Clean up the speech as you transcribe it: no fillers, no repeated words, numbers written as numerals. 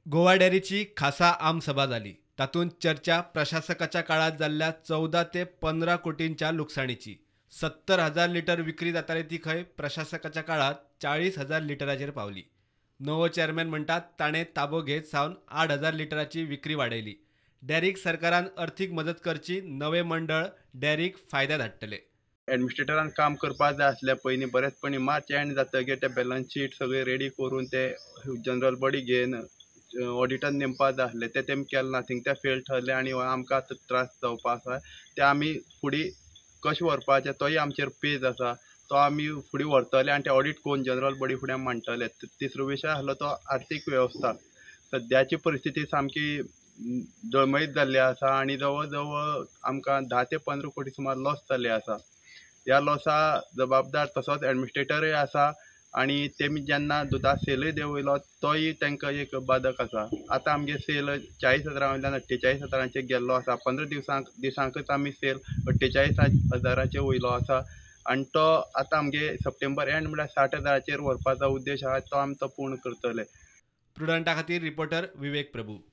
गोवा डेअरीची खासा आमसभा जाली. तातूंत चर्चा प्रशासकाच्या काळात जाल्ल्या 14 ते 15 कोटींच्या लुकसाणीची. 70,000 लिटर विक्री जाताली ती खंय प्रशासकाच्या काळात 40,000 लिटराचेर पावली. नवो चेअरमॅन म्हणटात ताणें ताबो घेत सावन 8,000 लिटराची विक्री वाडयली. डेअरीक सरकारान अर्थीक मजत करची, नवें मंडळ डेअरीक फायद्यात हाडटले. एडमिनिस्ट्रेटरान काम करपाक जाय आसलें पयलीं, बरेचपणी मार्च एंड जातकीर ते बॅलन्स शीट सगळें रेडी करून ते जनरल बॉडी घेवन ऑडिटर नेमपाक जाय आसलें, तें तेमी केलें ना, थिंग ते फेल ठरलें आनी आमकां आतां त्रास जावपा आसा. ते आमी फुडें कशें व्हरपाचें तोय आमचेर पेज आसा, तो आमी फुडें व्हरतले आनी ते ऑडीट करून जनरल बॉडी फुडें मांडटले. तिसरो विशय आसलो तो आर्थीक वेवस्था. सद्याची परिस्थिती सामकी डळमळीत जाल्ली आसा आनी जवळ जवळ आमकां 10 ते 15 कोटी सुमार लॉस जाल्ले आसा. ह्या लॉसा जबाबदार तसोच एडमिनिस्ट्रेटरूय आसा आनी तेमी जेन्ना दुदा सेलूय देंवयलो तोय तांकां एक बादक आसा. आतां आमगे सेल 40,000 वयल्यान 48,000 गेल्लो आसा. 15 दिसांकच आमी सेल 48,000 वयलो आसा आनी तो आतां आमगे सप्टेंबर एंड म्हळ्यार 60,000 व्हरपाचो उद्देश आसा, तो आमी तो पूर्ण करतले. प्रुडंटा खातीर रिपोर्टर विवेक प्रभू.